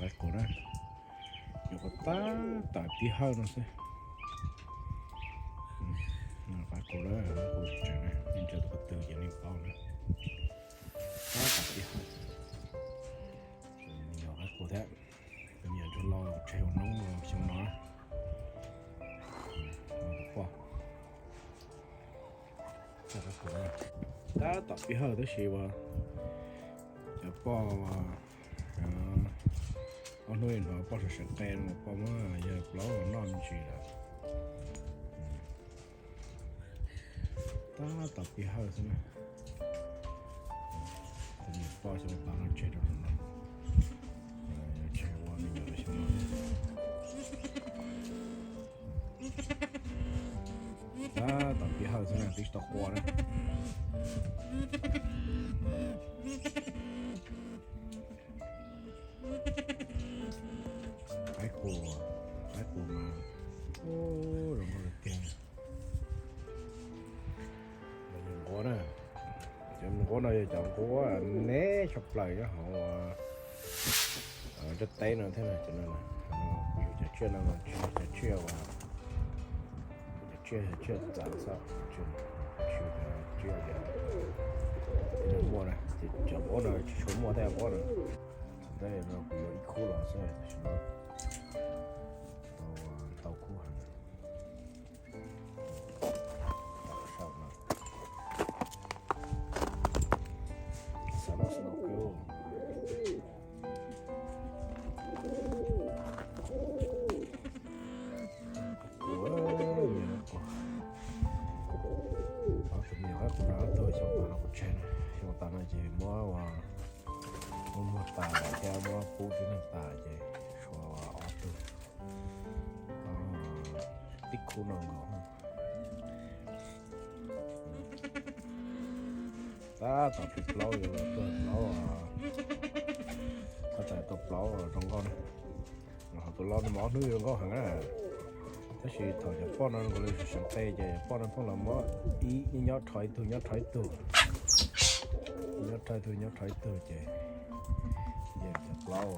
Qaib qus na, nyuam qhuav tab tom pib hawj no xwb. Qaib qus na, qaib qus tseem na, nej ntsia tus qhov twg ces nej paub na. Tab tom pib hawj. Me nyuam qaib qus thiab, tus me nyuam ntsuag laus tseg ua noob xyoo no. Poj, tab tom pib hawj tab sis uas cov poj, ob hnub hnov poj sawv seev qe no poj muab yawg plaub los noj me ntsis lawm. Tab tom pib hawj xwb na. Tus me nyuam poj xyoo tas no tseg rau no, tseg ua me nyuam rau xyoo no. Tab tom pib hawj xwb na, twb tsis tau qua na. Qaib qus, qaib qus mas zoo nkauj tiag tiag. Nquab na, cov nquab no yog cov nquab neb tshaj plaws nyob hauv ntiaj teb no thiab na. Cov no, kuv yuav cov tsiaj no mas tsis yog cov tsiaj uas, cov tsiaj, tsiaj txawv xwb, tsis yog cov tsiaj muaj na, cov nquab no tsis tshua muaj tej nquab no. Thaum ntej no kuv yuav ib khub los xwb, tam sim no tau ntau khub heev. Tus me nyuam qaib qus no tus xyoo tas no kuv tseg na, xyoo tas no ces muab ua, muab muag tas thiab muab pub rau neeg tas ces tshuav ob tug, tib khub no nkaus. Tab tom pib plaub, yuav tuaj plaub, tab tom tuaj plaub zoo nkauj na. Ho tus laus no mas ob hnub yuav nkauj heev na. Tab sis thaum cov poj no nkaus li seev qe ces poj no pheej los muab ib nyob rho ib tug, nyob rho ib tug, nyob rho ib tug, nyob rho ib tug ces, ces cov plaub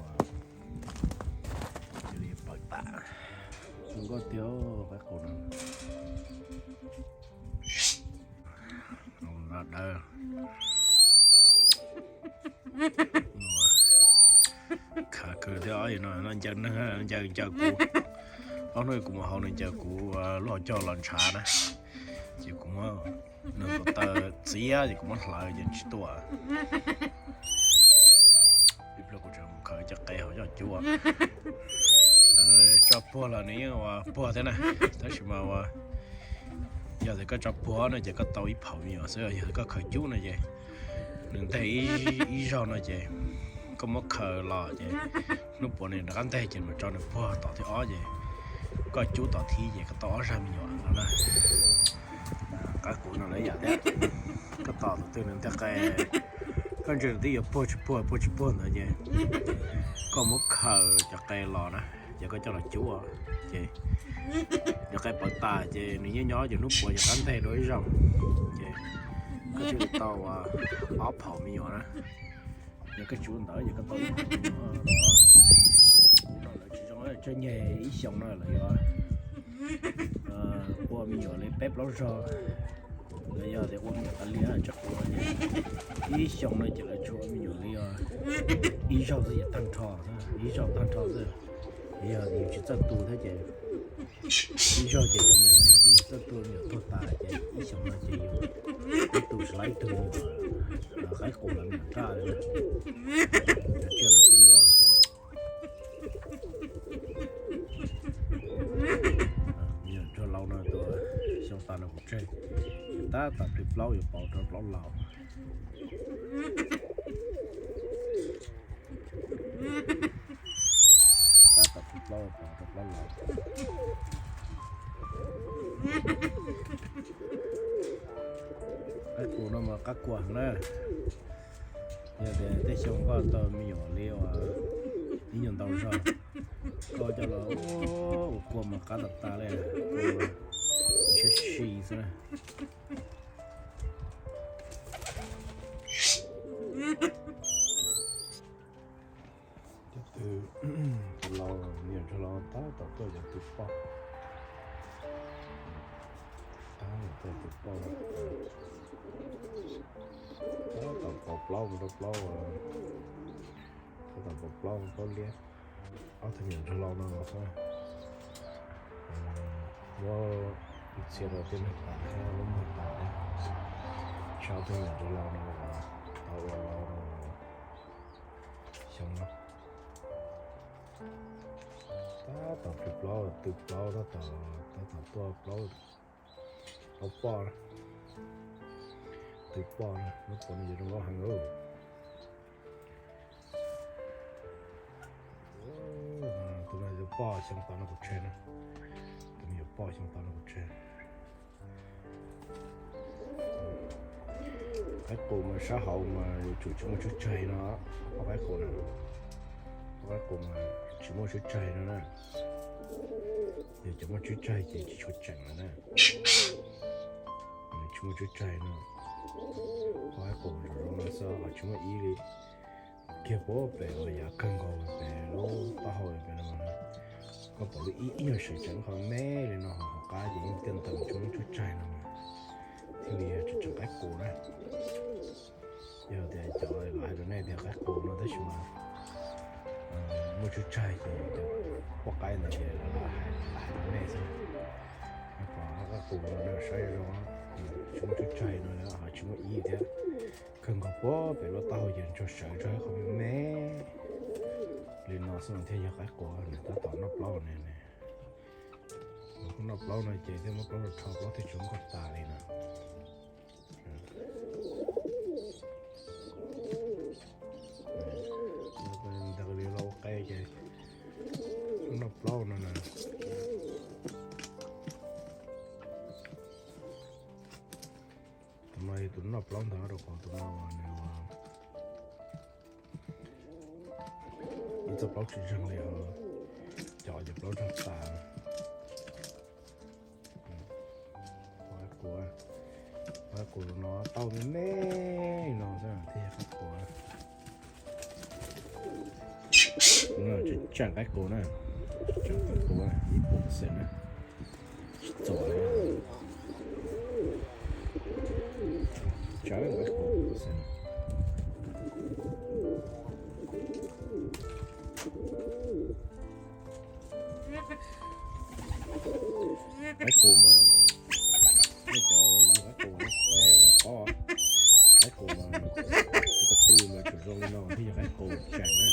cia li pawv tas. Zoo nkauj tiag qaib qus no. Dawb. Khav kawg thiab, ob yam no ncaws neeg, ncaws, ncaws kuv. Ob hnub kuv mus haus nws ncaws kuv lub hauv caug los ntshav na, ces kuv muab nws tus taw txiab ces kuv muab hlawv ces tsis tuaj. Ib pliag kuv tseem mus khaws cov qe hauv coj cuab. Tso puag los nws yeej ua puag thiab na, tab sis mas ua, yog tias koj tso puag no ces koj tau ib phaum me nyuam xwb, yog tias koj khaws cub no ces nws nteg ib zaug no ces koj muab khaws los ces hnub puav nws rov qab nteg ces mus tso nws puag tom thib ob ces koj cub tom thib ces koj tau ob zag me nyuam no na. Qaib qus no lawv yam thiab, koj tos tus twg nws nteg qe, koj ntsia nws twb yuav puag tsis puag, puag tsis puag ntawd ces koj muab khaws cov qe los na, ces koj coj los cub ces cov qe pawv tas ces nws nyob nyob ces hnub puav ces rov qab nteg dua ib zaug ces koj thiaj li tau ob phaum me nyuam na. Yog koj tsis ua ntawd ces koj tau ib phaum me nyuam. Cov qus no lawv tsis zoo, tsawg nyeg ib xyoos no lawv yuav ua me nyuam li peb plaub zaug. Los yog tias ua me nyuam tas li, tsawg qus no ces ib xyoos no ces lawv tsuas ua me nyuam li ib zaug xwb ces tag nrho, ib zaug tag nrho xwb. Yog yus tsis txawj tu thiab ces ib zaug ces cov me nyuam, yog yus txawj tu me nyuam tuag tas ces ib xyoos no ces yus ib tug tsis laib ib tug me nyuam. Qaib qus lawv me nyuam raj li, cov tsiaj no tu nyob. Me nyuam ntsuag laus no tus xyoo tas no kuv tseg, tab tom plig plaub yuav pauv rau plaub laus. Tab tom plig plaub pauv rau plaub laus. Qaib qus no mas qab kua heev na. Yog tias tej xyoo koj tau me nyuam li uas ib nyuag ntau zog, koj coj los ua kua mas qab tas tas li, ntshiab si xwb na. Tus laus, me nyuam ntsuag laus tab tom tuaj yuav tus poj. Tab tom tuaj tus poj, tab tom pauv plaub mus rau plaub, tab tom pauv plaub mus plaub liab. Ob tug me nyuam ntsuag laus no los xwb, muab txhia rau tej neeg tas thiab muab muag tas thiab. Tshuav ob tug me nyuam ntsuag laus no tau ua laus no xyoo no. Tab tom pw plaub, tw plaub, tab tom, tab tom tuaj plaub, plaub poj, tw poj na, lub poj no yuav zoo nkauj heev. Tus no yog poj xyoo tod no kuv tseg na, tus no yog poj xyoo tod no kuv tseg. Qaib qus mas sab hauv mas yuav tsum tsis muaj tshuaj tsag no, poj qaib qus na, poj qaib qus mas tsis muaj tshuaj tsag no na. Yog cov muaj tshuaj tsag ces tsis tshua tseem lawm na. Tsis muaj tshuaj tsag no, poj qaib qus zoo zoo no xwb, qhov tsis muaj ib li. Kiag puag pem uas yav kawg nkaus pem lub taub hau pem no, koj pom lub ib, ib nyuag sawv tsees qhov me li no, hauv qab ces yeej tiaj ntees tsis muaj tshuaj tsag no, thiaj li tseem qaib qus na. Yog tias cov lawv hais rau nej tias qaib qus no tab sis mas muaj tshuaj tsag ces cov poj qaib ntawd ces lawv hais rau nej xwb. Pom qaib qus no saib zoo, tsis muaj tshuaj tsag no ho tsis muaj ib thiab. Kawg nkaus puag pem lub taub hau ces ntsuag sawv rau qhov me me li no xwb no thiaj yog qaib qus. Nws tab tom noj plaub ne, noj plaub no ces thiaj muab plaub rau rho plaub thiaj tsis nkauj tas li no. Ntawd li los ua qe ces noj plaub no na. Tus no yog tus noj plaub ntag, rau qhov tus no nws ib txoj plaub tsis zeeg li, cov cov plaub zeeg tas. Qaib qus, qaib qus no tau me me no xwb thiaj yog qaib qus. Tseem qaib qus na, tseem qaib qus ib puas percent na. Tsis txom li, tseem qaib qus percent. Qaib qus mas, nej cov yug qaib qus nej ua paub, qaib qus mas tus ko tw mas tseem zoo li no thiaj yog qaib qus tseem na.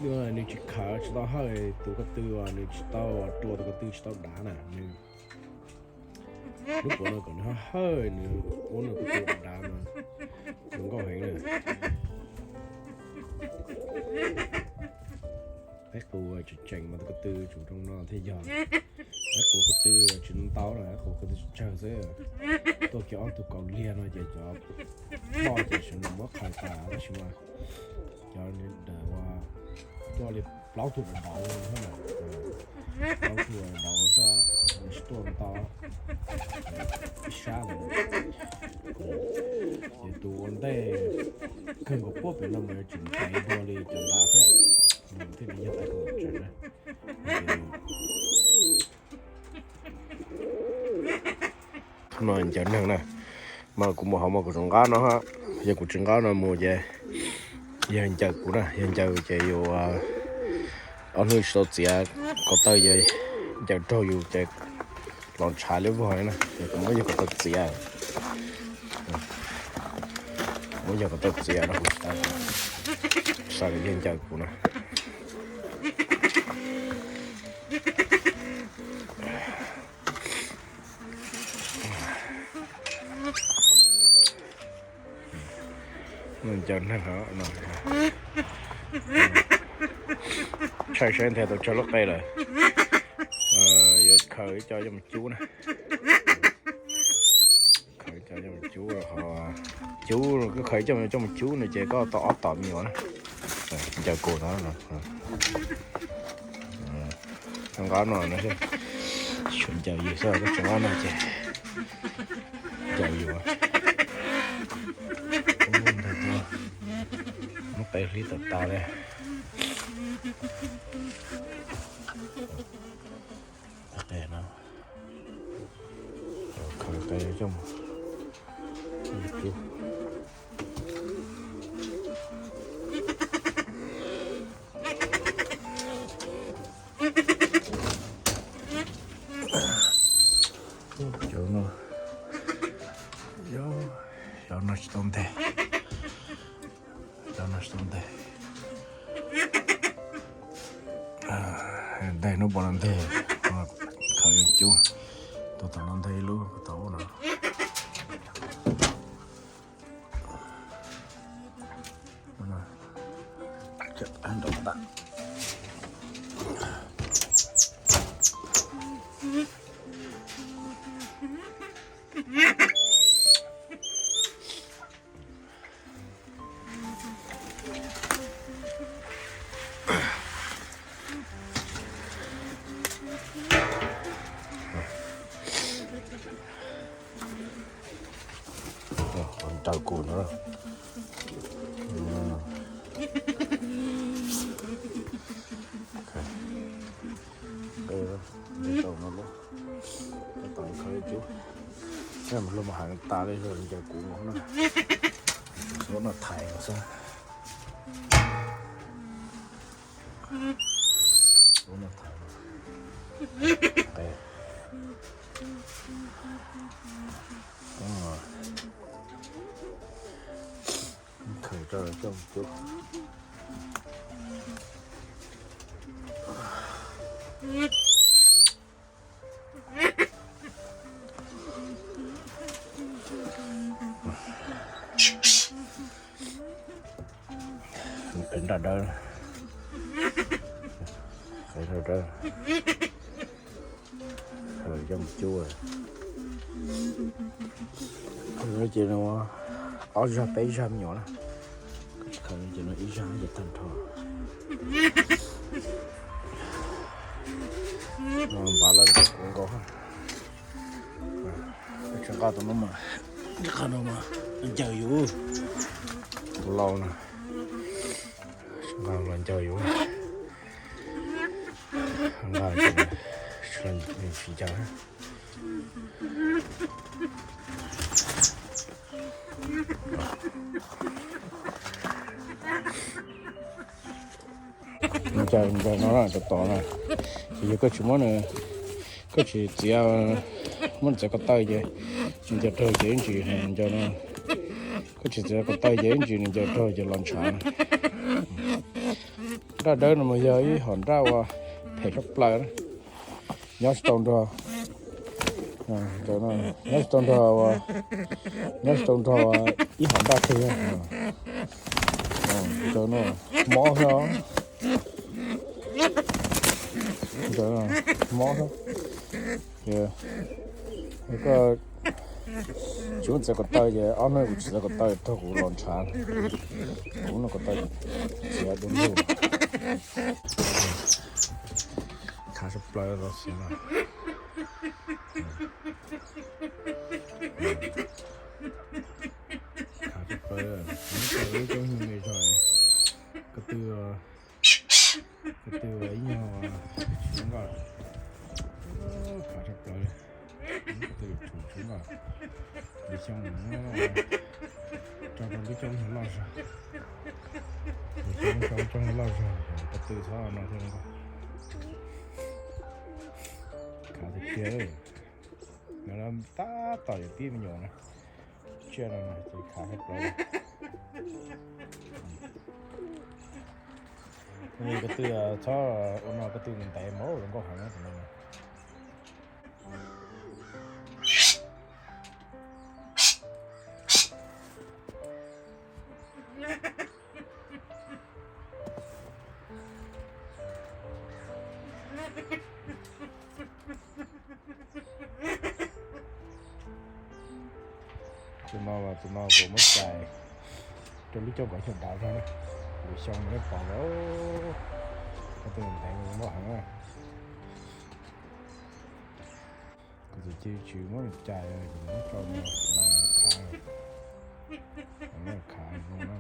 Nws tsis khawv tsis tau hawj, tus ko tw uas nws tsis tau rua, tus ko tw tsis tau dav na, nws lub puav no kom nws hawj hawj nws ua nws ko tw dav dav mas zoo nkauj heev na. Qaib qus tseem tseem mas tus ko tw tseem zoo no thiaj yog. Qaib qus ko tw tsis ntau na, qaib qus ko tw tsawg xwb. Tuaj kiag ob tug kaus liag no ces cov poj ces sawv ntawm muab khaws tas tab sis mas cov ntawm uas tuaj li plaub tug dav dav xwb na, plaub tug dav dav xwb, nws tsis tuaj ntau ib sab lawm. Ces tus ua ntej kawg nkaus puag pem no mas yuav tsum ntev dua li cov dav thiab, nws thiaj li yog qaib qus tseem na. No ncaws neeg na, mas kuv mus hauv mas kuv tseem nqab no, yog kuv tsis nqab no mus ces yawg ncaws kuv na, yawg ncaws ces yus ob hnub tsis tau txiav ko taw ces ncaws raug yus ces los ntshav liab vog na, ces kuv muab yawg ko taw txiav. Muab yawg ko taw txiav no, xav kom yawg ncaws kuv na. Ncaws neeg, tshaj saib nthe tau tsawg lub qe lawm. Yuav khaws ib co coj mus cub na. Khaws ib co coj mus cub, ho cub, koj khaws ib co coj mus cub no ces koj tau ob tom me nyuam na. Ncaws kuv no, nqab no, tsuas ncaws yus xwb, koj tsis nqab no ces ncaws yus. Muab Qe hlib tawm tas li. Qe no, khaws qe coj mus. Cov no, cov no tsis tau nteg, cov no tsis tau nteg. Nteg hnub puas no nteg, khaws cub, tus tom no nteg ib lub, tus tom ub no. Nraws kuv no. Tau no lub, tau ib khawb cub. Luag mus hais tas li, ncaws kuv no na. Suav no thaiv no xwb. Suav no thaiv no. Khaws rau coj cub. Npem nraj dawb, nraj dawb, coj mus cub. Khaws no ces no ob zag peb zag me nyuam na. Khaws no ces no ib zag ces tag nrho. Npav los ncaws kuv nkaus. Tsis nqa tus no mas, nqa no mas ncaws yus. Tus lau no, nqa los ncaws yus. Nqa tsis ncaws. Ncaws, ncaws no na, tom tom na. Ces yog koj tsis muab nws, koj tsis txiav, muab nws txiav ko taw ces nws ncaws raug ces ib ntsis nws ncaws no. Koj tsis txiav ko taw ces ib ntsis nws ncaws raug ces los ntshav. Nraj dawb no mas yog ib hom nraj uas phem tshaj plaws na. Nyob tsis tau nrog, nyob tsis tau nrog, nyob tsis tau nrog ib hom nraj twg. Ncaws no mob xwb. Ncaws no mob xwb. Yog koj tsis muab txiav ko taw ces ob hnub kuv tsis txiav ko taw raug kuv los ntshav. Kuv no ko taw txiav du lug. Khav tshaj plaws los xiav no. Khav tshaj plaws, lub coob me zog. Ko tw, ko tw ib nyuag tsis zoo nkauj. Khav tshaj plaws li. Ko tw tshum tsis zoo nkauj. Lwm xyoo tso rau lub coob nyuag loj zog. Lwm xyoo tso coob nyuag loj zog, ko tw txhob no thiab nkauj. Khav tiag tiag. Nws tab tom yuav pib me nyuam na. Tsiaj no ces khav tshaj plaws. Ko tw txhob ua no, ko tw ntev ntev mas zoo nkauj heev tus no. Tus no mas tus no kuv muab cais rau lub caij kaum xyoo dav zog na. Lwm xyoo nej pom lawm, ko tw ntev ntev nkauj heev na. Kuv tus ci tsis muab nws cais, ces nws muab tso mus khav, khav zoo na.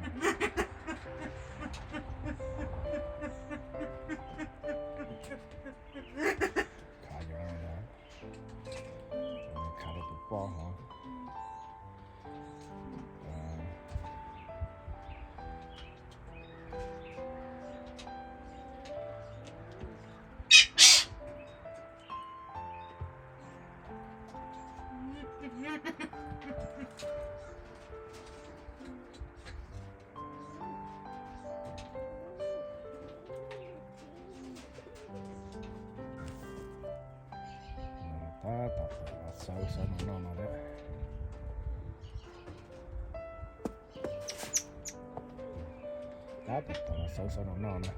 Xauv xauv no no no na. Tab tom xauv xauv no no na.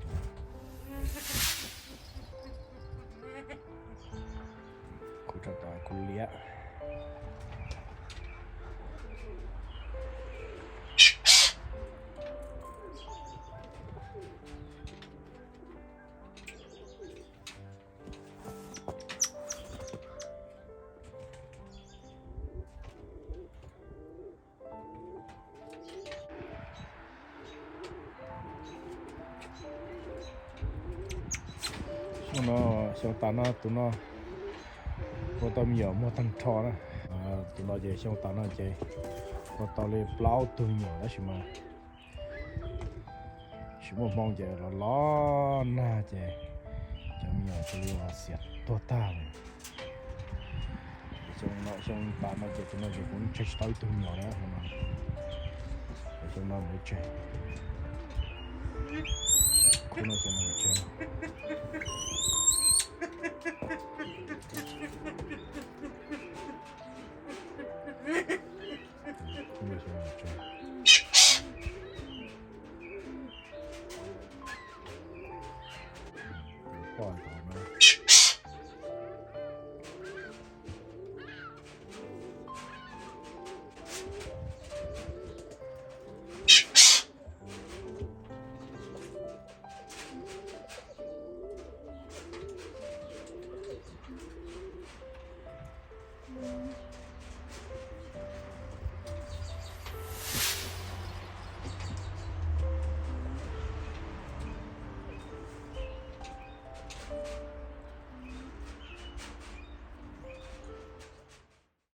Kuv tso tau kuv liab. Xyoo no, xyoo tas no tus no ua tau me nyuam muaj tag nrho na. Tus no ces xyoo tas no ces ua tau li plaub tug me nyuam tab sis mas tsis muaj hmoo ces los los nag ces cov me nyuam cia li xiam tuag tag lawm. Xyoo no, xyoo tas no ces tus no ces kuv tseg tsis tau ib tug me nyuam na. Xyoo no mus tseg, khub no xyoo no mus tseg. Khub no xyoo no mus tseg. Poj ntawd